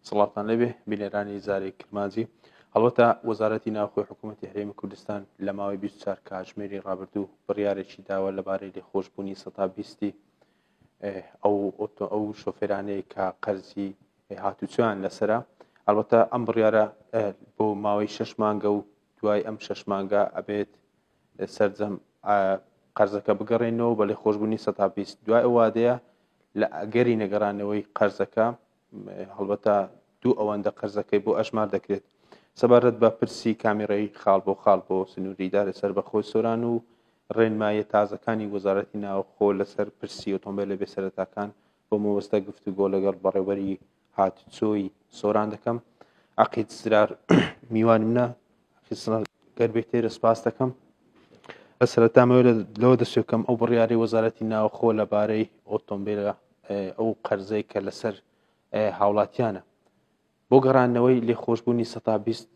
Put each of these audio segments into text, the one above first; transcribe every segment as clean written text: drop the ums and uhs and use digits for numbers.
سڵاوتان لێبێ بینەرانی زاری کرمانجی. هەڵبەتە وەزارەتی ناوخۆی حکوومەتی هەرێمی کوردستان لە ماوەی 24 کاتژمێری ڕابردوو بڕیارێکی داوە لەبارەی لێخۆشبوونی سەتا بیستی ئەو ئۆتۆ ئەو شۆفێرانەی کە قەرزی هاتوچۆیان لەسرە. ئەلبەتە ئەم بڕیارە بۆ ماوەی شەش مانگە و دوای ئەم شەش مانگە ئەبێت سەرجەم قەرزەکە بگەڕێنەوە بە لێخۆشبوونی سەتا 20. دوای ئەو وادەیە لە ئەگەری نەگەڕانەوەی قەرزەکە هەڵبەتە دوو ئەوەندە قەرزەکەی بۆ ئەژمار دەکرێت. سەبارەت بە پرسی کامیرەی خاڵ بۆ خاڵ بۆ سنووری ئیدارەی سەربەخۆی سۆران و ڕێنماییە تازەکانی وەزارەتی ناوخۆ لەسەر پرسی ئۆتۆمبێلە بێسەرەتاکان بۆ مەبەستە گفتوگۆ لەگەڵ بەڕێوەبەری هاتوچۆی سۆران دەکەم. عەقید زرار میوانی منە. عەقید زرار گەر بێت تێرە سپاس دەکەم. لە سەرەتا مەوێ لەوە دەست پێ بکەم ئەو بڕیارەی وەزارەتی ناوخۆ لەبارەی ئۆتۆمبیلە ئەو قەرزەی کە لەسەر هاوڵاتیانە بۆ گەڕاندنەوەی لێخۆشبوونی سەتا 20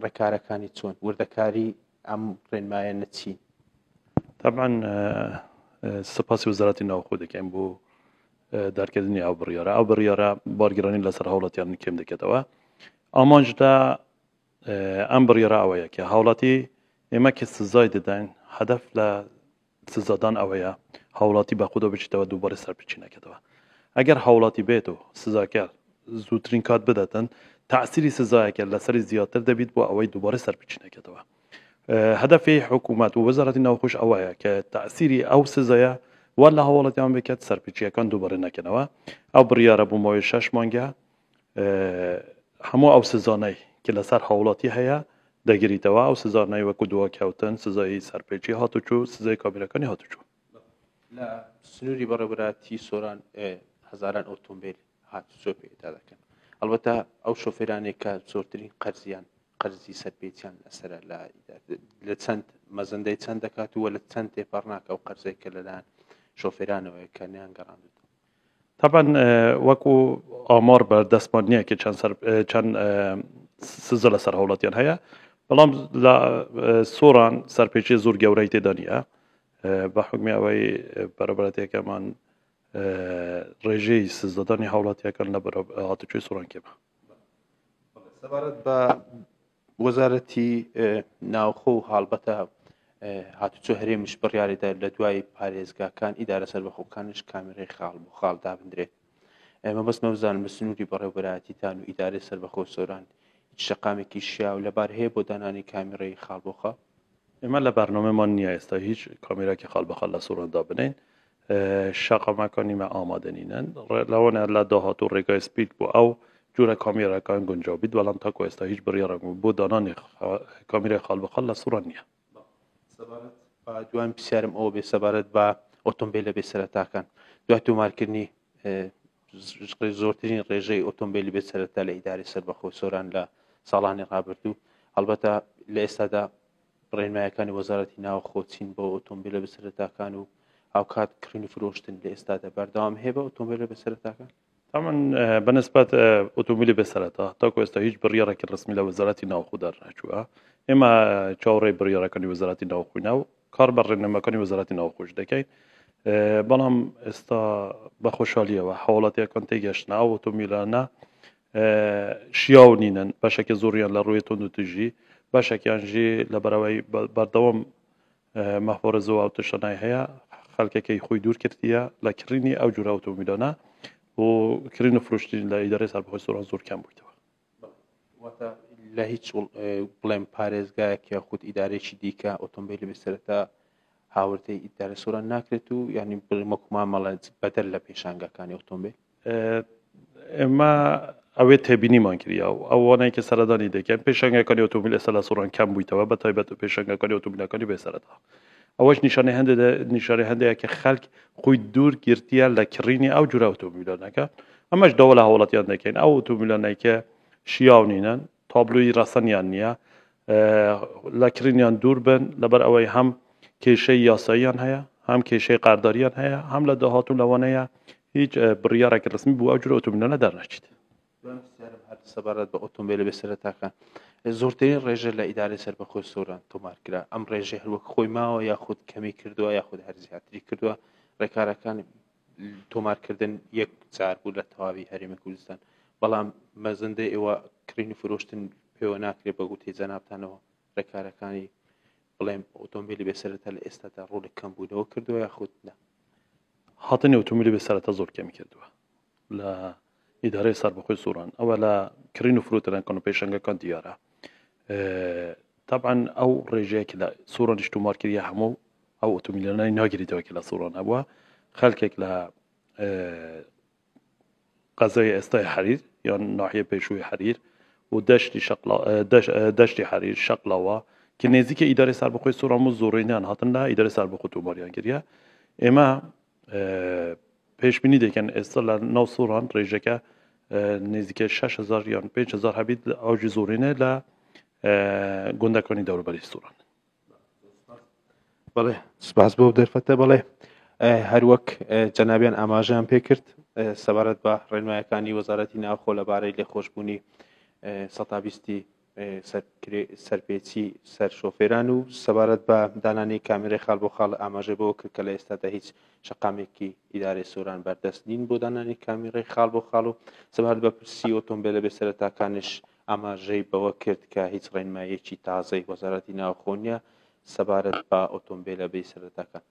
ڕێکارەکانی چۆن وردەکاری ئەم ڕێنمایە نەچین؟ طبعا سپاسی وەزارەتی ناوخۆ دەکەین بۆ دەرکردنی ئەو بڕیارە. ئەو بڕیارە بارگرانی لەسەر هاوڵاتیان کێم دەکێتەوە. ئامانج لە ئەم بڕیارە ئەوەیە کە هاوڵاتی ئێمە کە سزای دەدەین هەدەف لە سزادان ئەوەیە هاوڵاتی بە خودەوە بچیتەوە دووبارە سەرپێچی نەکەتەوە. ئەگەر هاوڵاتی بێت و سزاکە زووترین کات بداتن تەعسیری سزایەکە لەسەری زیاتر دەبیت بۆ ئەوەی دووبارە سەرپێچی نەکەتەوە. هەدەفی حکوومەت و وەزارەتی ناوخۆش ئەوەیە کە تەعسیری ئەو سزایە وا لە هاوڵاتیان بکات سەرپێچیەکان دووبارە نەکەنەوە. ئەو بڕیارە بۆ ماوەی شەش مانگە هەموو ئەو سزانەی کە لەسەر هاوڵاتی هەیە دەگریتەوە، ئەو سزانەی وەکو دواکەوتن، سزای سەرپێچی هاتوچۆ، سزای کامیرەکانی هاتوچۆ. لە سنووری بەڕێوەبەرایەتی سۆران هەزاران ئۆتۆمبیل هاتوچۆ پێدا دەکەن. ئەلبەتە ئەو شۆفێرانێک کە زۆرترین قەرزیان قەرزی سەرپێچیان لەسەرە لە چەند مەزەندەی چەند دەکات و لە چەند تێپەڕ ناکە ئەو قەرزێک کە لەلایەن شۆفێرانەوەیە کە نیان گەڕاندوتەوە. تەبعەن وەکو ئامار بەردەستمان نییە کە چەند سەر چەند سزا لەسەر هاوڵاتیان هەیە، بەڵام لە سۆران سەرپێچی زۆر گەورەی تێدا نییە بە حکمی ئەوەی بەرەبەرەتەکەمان ڕێژەی سزادانی هاوڵاتیەکان لە هاتوچۆی سۆران کێمە. سەبارەت بە وەزارەتی ناوخۆ و هەڵبەتە هاتوچۆ هەرێمیش بڕیاریدا لە دوای پارێزگاکان ئیدارە سەربەخۆکانیش کامێرەی خاڵ بۆ خاڵ دابندرێت. مەبەستمە بزانم لە سنووری بەڕێوەبەرایەتیتان و ئیدارەی سەربەخۆ سۆران هیچ شەقامێکی شیاو لەبار هەیە بۆ دانانی کامیرەی خاڵ بۆ خاڵ؟ ئێمە لە بەرنامەمان نییە ئێستا هیچ کامێراکی خاڵ بە خاڵ لە سۆران دابنین. شەقامەکانی مە ئامادە نینن، لەوانەیە لە داهاتوو ڕێگای سپیک بۆ ئەو جورە کامێراکان گونجاو بیت، بەڵام تاکو ئێستا هیچ بڕیارێک بۆ دانانی کامێرای خاڵ بە خاڵ لە سۆران نییە. سەبارەت بە دوایین پرسیارم ئەوە بێ سەبارەت بە ئۆتۆمبیلە بێ سەرەتاکان، دوای تۆمارکردنی زۆرترین ڕێژەی ئۆتۆمبیلی بێ سەرەتا لە ئیدارەی سەربەخۆی سۆران لە ساڵانی ڕابردوو، هەڵبەتە لە ئێستادا ڕێنمایەکانی وەزارەتی ناوخۆ چین بۆ ئۆتۆمبیلە بێ سەرەتاکان و هاوکات کڕین و فرۆشتن لە ئێستادا بەردەوام هەیە بە ئۆتۆمبیلە بێ سەرەتاکان؟ تامان بەنسبەت ئۆتۆمبیلی بێ سەرەتا تاکو ئێستا هیچ بڕیارێکی ڕسمی لە وەزارەتی ناوخۆ دەرنەچووە. ئێمە چاوەڕێی بڕیارەکانی وەزارەتی ناوخۆینە و کار بە ڕێنماکانی وەزارەتی ناوخۆش دەکەین، بەڵام ئێستا بە خۆشحالیەوە هاوڵاتیەکان تێگەشتنە ئەو ئۆتۆمبیلانە شیاو نینن، بەشێکی زۆریان لە ڕووی توندوتیژی، بەشێکیان ژی لە بەرەوەی بەردەوام مەحفۆرە زۆ ئەو تشتانای هەیە، خەڵکەکەی خۆی دوور کردیە لە کڕینی ئەو جورە ئۆتۆمبیلانە و کڕین و فرۆشتنی لە ئیدارەی سەربەخۆی سۆران زۆر کەم بوویتەوە. واتە لە هیچ بڵێم پارێزگایەک یاخود ئیدارێکی دیکە ئۆتۆمبیلی بێ سەرەتا هاوردەی ئیدارە سۆران ناکرێت و یعنی بڵێم وەکو مامەڵە بەدەر لە پێشانگاکانی ئۆتۆمبیل؟ ئێمە ئەوێ تێبینیمان کردیا و ئەوانەی کە سەردانی دەکەن پێشانگاکانی ئۆتۆمبیل ئێستا لە سۆران کەم بوویتەوە، بە تایبەت پێشانگاکانی ئۆتۆمبیلەکانی بێ سەرەتا. ئەوەش نیشانەی هەندێک نیشانەی هەندێک کە خەلک خۆی دوور گرتیە لە کڕینی ئەو جورە ئۆتۆمبیلانەکە. ئەمەش داوا لە هاوڵاتیان دەکەین ئەو ئۆتۆمبیلانەی کە شیاو نینن، تابلۆی ڕەسەنیان نییە، لە کڕینیان دوور بن، لەبەر ئەوەی هەم کێشەی یاساییان هەیە، هەم کێشەی قەرداریان هەیە، هەم لە داهاتوو لەوانەیە هیچ بڕیارێکی ڕسمی بۆ ئەو جورە ئۆتۆمبیلانە دەرنەچیت. دوایین پرسیارم هەر سەبارەت بە ئۆتۆمبیلە بێ سەرەتاکان، زۆرترین ڕێژە لە ئیدارەی سەربەخۆی سۆران تۆمار کرا، ئەم ڕێژەی هەر وەک خۆی ماوە یاخود کەمی کردووە یاخود هەر زیاتری کردووە؟ ڕێکارەکان تۆمارکردن یەک جار بوو لە تەواوی هەرێمی کوردستان بەڵام مەزندەی ئێوە کڕین و فرۆشتن پێوە ناکرێت بە گوتەی جەنابتانەوە ڕێکارەکانی بڵێم ئۆتۆمبیلی بێ سەرەتا لە ئێستادا ڕوو لە کەمبوونەوە کردووە یاخود نا؟ هاتنی ئۆتۆمبیلی بێ سەرەتا زۆر کەمی کردووە لە ئیدارەی سەربەخۆی سۆران ئەوە لە کڕین و فرۆتەکان و پێشەنگەکان دیارە طبعا ئەو ڕێژەیە کە لە سۆرانیش تۆمار کردیە هەموو ئەو ئۆتۆمبیلانەی ناگریتەوە کە لە سۆران هەبووە خەڵکێک لە قەزای ئێستای حەریر یان ناحیە پێشووی حەریر و دەشتی شەقلا دەشتی حەریر شەقلاوە کە نێزیکە ئیدارەی سەربەخۆی سۆران و زۆرینیان هاتن لە ئیدارەی سەربەخۆ تۆماریان کردیە ئێمە پێشبینی دەکەن ئێستا لە ناو سۆران ڕێژەکە نزیکە 6000 یان 5000 هەبیت ئەوجی زۆرینە لە گوندەکانی دەوروبەری سۆران بەڵێ سپاس بۆ دەرفەتە بەڵێ هەروەک جەنابیان ئاماژەیان پێکرد سەبارەت بە ڕێنمایەکانی وەزارەتی ناوخۆ لەبارەی لێخۆشببوونی سەتابیستی سەرپێچی سەر شۆفێران و سەبارەت بە دانانی کامیرەی خاڵ بۆ خاڵ ئاماژەی بەوە کرد کە لە ئێستادا هیچ شەقامێکی ئیدارەی سۆران بەردەست نین بۆ دانانی کامیرەی خاڵ بۆ خاڵ و سەبارەت بە پرسی ئۆتۆمبێلە بێ سەرەتاکانیش ئاماژەی بەوە کرد کە هیچ ڕێنماییەکی تازەی وەزارەتی ناوخۆ نییە سەبارەت بە ئۆتۆمبێلە بێ سەرەتاکان.